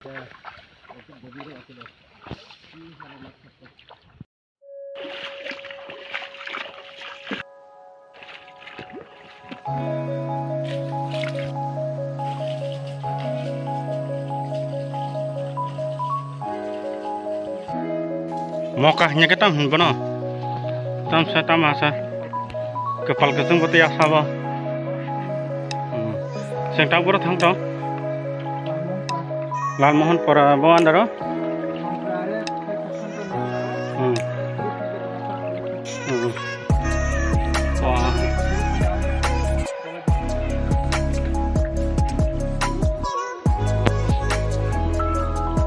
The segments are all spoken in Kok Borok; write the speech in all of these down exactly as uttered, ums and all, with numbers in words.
Moka hingke tam hin bono. Tam sa tam asa. Kepal keseng bote ya sabo. Hmm. Seng tak boro thang tong. Lalmohon pora bo andaro. Hmm. Hmm. Wah.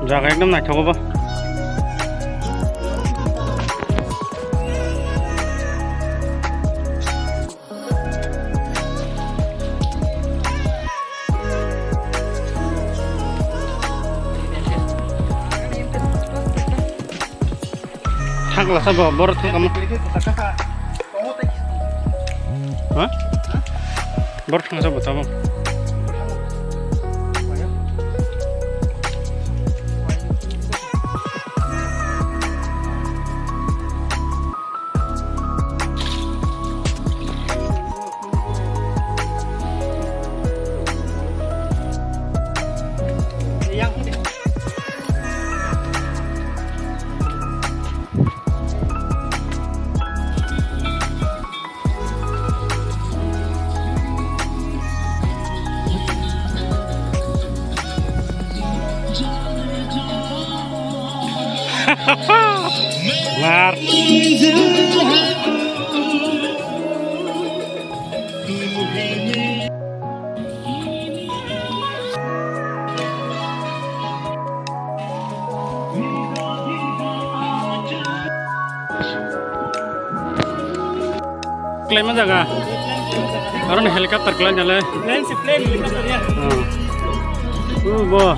Jaga ekdom naithogo bo. Thang lasa bo, bor thang kamo. Ha? Bor thang sa bo tamo. Mar. Klaima jaga. Aron helicopter klai nale. Plane se plane helicopter ya. Hmm. Oh, bo. Oh.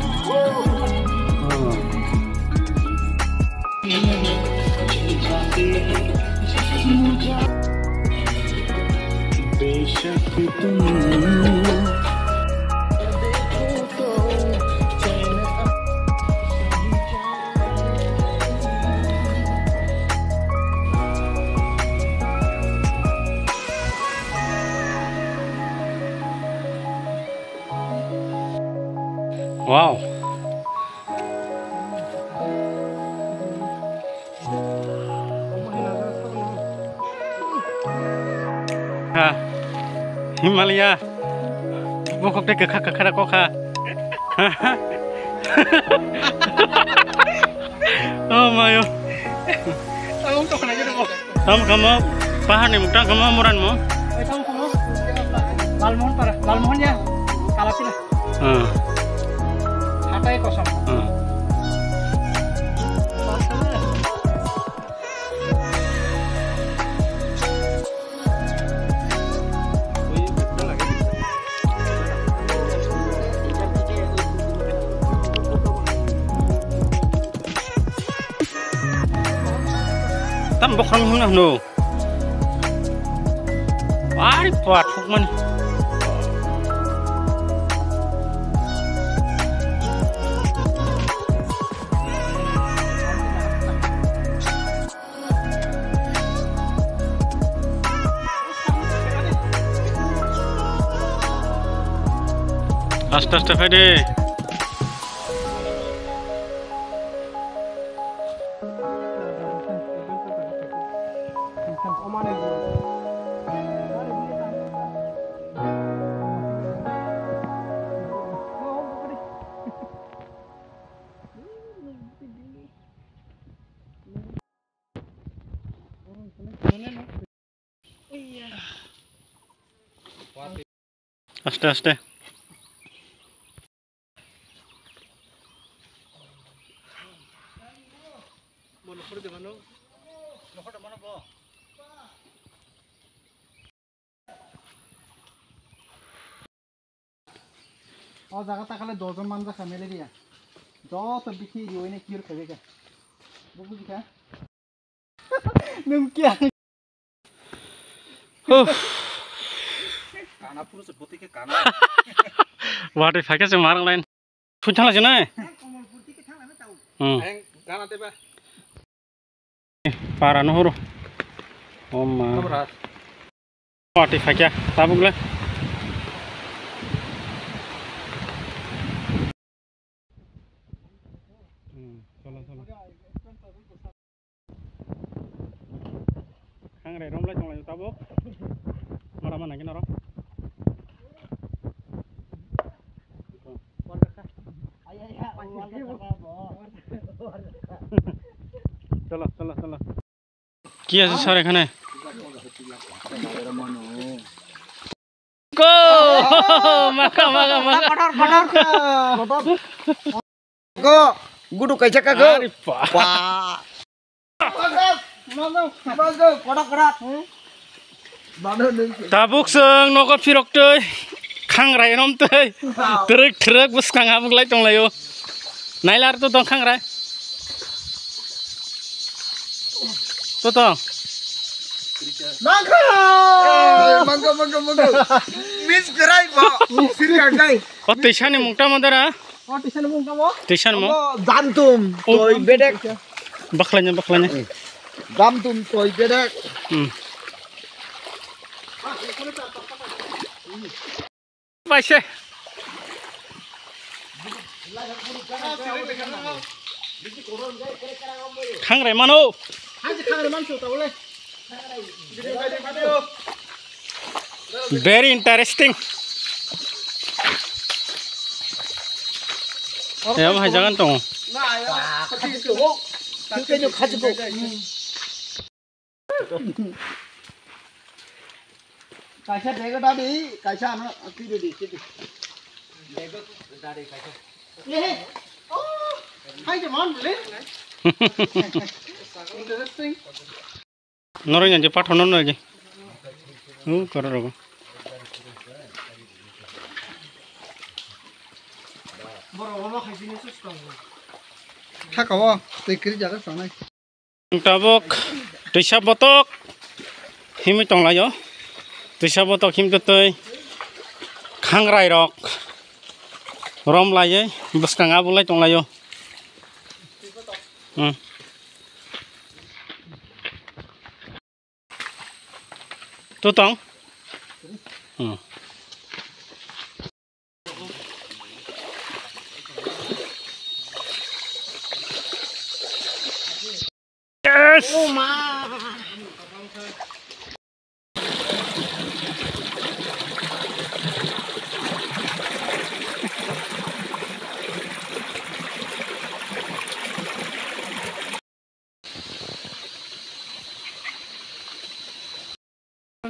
Wow. Ha. Himalaya. Bokok tei kwkha kwkha da kokha. Oh mayo. Tamo kamo paharni mukta kamo moran mo. Lalmohon para, Lalmohon ya. Kalapila. Hmm. Hatai kosong. Hmm. Tam bokhorong hwnna hwno. Ari pa thukmani. Aste aste phai de. Aste aste. O jaga ta khale dojon manjak kha malaria. Joto bithi riwai ne cure khaibai kha. Bo buji kha? Nwng kiya? Huh. Kana puro se bote ke kana. Watwi phaikhe se marang line. Thwi thala se nai. Hmm. Ayang gana teba. Para no horo. Om ma. Kabra. Pati sakya, tabuk le. Hmm, cholo, cholo. Khangrai romlai tonglaio tabuk. Mora mana gini oro. Cholo, cholo, cholo. কি আছে স্যার এখানে? Go! Maka, maka, maka. Go! Gudu kaisa ka go. Ari pa. Pa. Tabuk seng nogo phirok tei khangrai rom tei trek trek bwskang habuk lai tong laio. Nailar to tong khangrai. To tong. Mangkha! Eh, mangkha, mangkha, mangkha. Miss Grai ba. Sirka kai. O tei sani mungta madara. O tei sani mungta mo. Tei sani mo. Amo Damtum, o, toi bedek. Bakhlanya, bakhlanya. Damtum, toi bedek. Hmm. Paise. Khangrai mano. Khangrai manso tabule. Very interesting. Em hai jagan tongo. Kaisa bag dadi, kaisa ano tiri di, tiri. Bag dadi kaisa. Eh, oh, hai je man bole. Interesting. Norok yang je pathor no nogi. Uh, koro rogo. Borok omo hai jini sus tongo. Thaka o, tei kiri jaga sanai. Tabuk twisa botok himwi tonglaio. Twisa botok himtwi twi khangrai rok rom laiwi bwskang abulai tonglaio. Hmm. Tu tong? Hmm. Yes!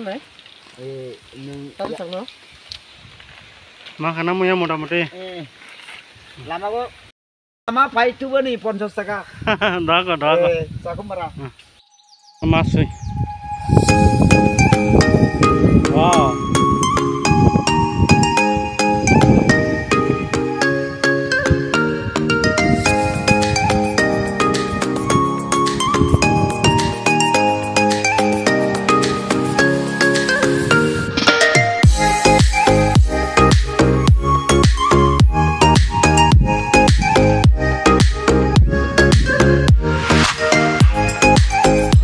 Nai. Eh, nwng tam sakno. Ma khana muya mota moti. Eh. Lama go. Lama pai tubani ponchas taka. Dago, dago. Eh, Chakumara. Hmm. Ma sui. Wow.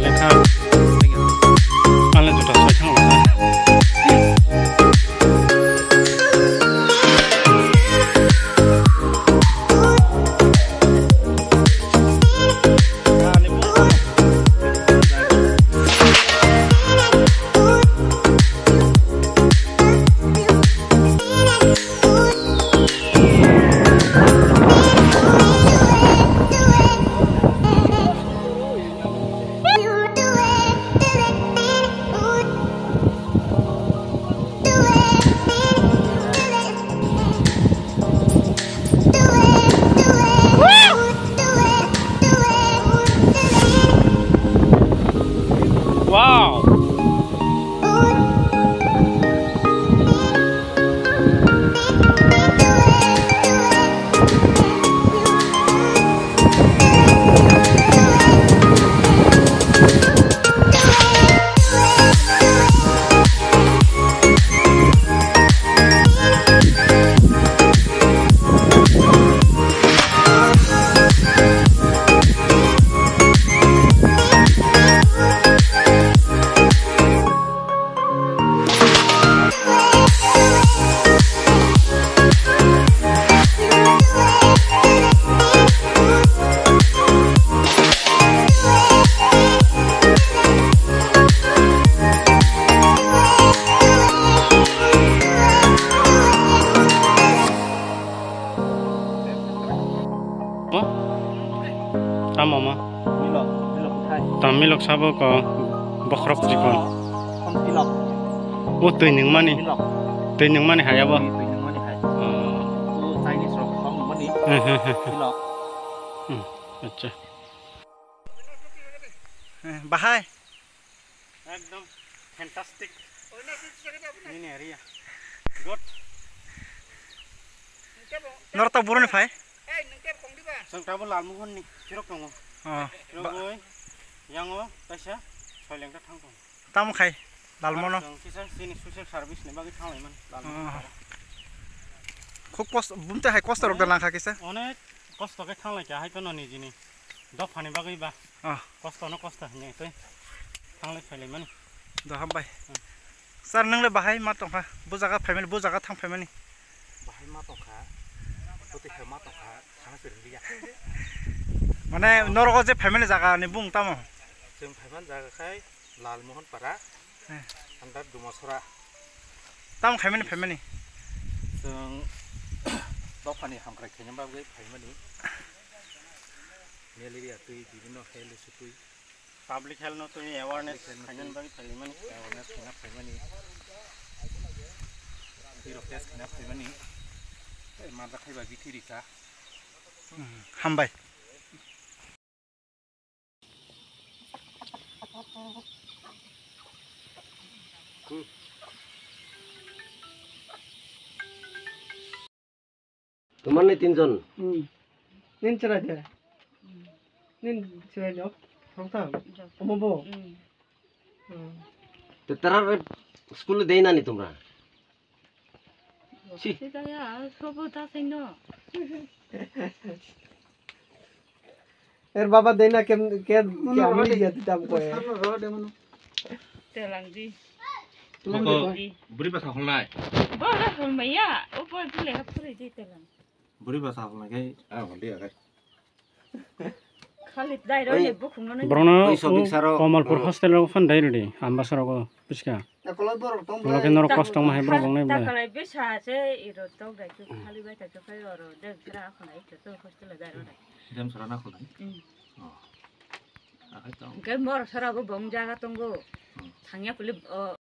Lekha. Anle juta soi thang la. Mo? Tamo mo? Milok, milok kuthai. Tam milok sabo ko bokhorok chikon. Hom milok. O twi nungmani. Milok. Twi nungmani hai abo. Twi nungmani hai. Oh. O Chinese rok hom nungmani. Hmm, hmm, hmm, hmm. Milok. Hmm, acha. Eh, bahai. Ekdom fantastic. Nini area. Good. Norok ta buroni phai? Chwng tabuk Lalmohon ni phirok tongo. Oh. Phirok ba- oi, yango kaisa soileng ta thang tongo. Tamo khai Lalmono? Chwng kisa chini social service ni bagwi thang lai mani Lalmono. Oh. Khub kosto, bumte hai kosto rok da nang kha kisa? Onek kosto khe thang lai kha hai phano nijini dophani bagwi ba. Oh. Kosto no kosto hinwi twi thanglai phailai mani. Do hambai. Hmm. Sir, nwngle bahai ma tongkha? Bo jaga phaimani, bo jaga thang phaimani? Bahai ma tongkha, bo twi khe ma tongkha, thang se rwliya. Mane, oh, norok o je phaimani jaga ni bung tamo? Chwng phaimani jaga khai Lalmohon Para, eh, under Dumasora. Tamo khaimani phaimani? Chwng dophani hamkrai khaina bagwi phaimani. Malaria twi, bibhinno health issue twi. Public health no twi awareness khainani bagwi phaimani. Awareness khaina phaimani. Twi rok test khaina phaimani. Tei ma da khaiba bithi rika. Hmm, hambai. Tomar ni tinjon? Hmm. Nin chwrai de? Nin chwrai de? Thong thang? Omo bo? Hmm. Hmm. Te tara school de nani tumra? Si. Sita ya, sobo ta sendo. Er baba dena kem, ke, ke amli dia ti tam ko. Telang di. Telang di ko. Buri basa holnai. Bo ra holmaya, o bo dile hap kuri di telang. Buri basa holnai kai. Ah, holdi agai. Khali dai ro ne bukhung no. Borokno oi, Sobik saro. Kamalpur hostel o phan dai rodi, Ambasar o piska. Ekolog borok tong. Borok ke norok kosto ma hai borok bong nai bai. Takalai besa se iro tok dai tu khali bai ta kai oro de gra khana ito to hostel dai ro dai. Dem sara na khulai. Hmm. Oh. Akai to. Ke mor sara go bong jaga tongo. Hmm. Thangya puli, oh.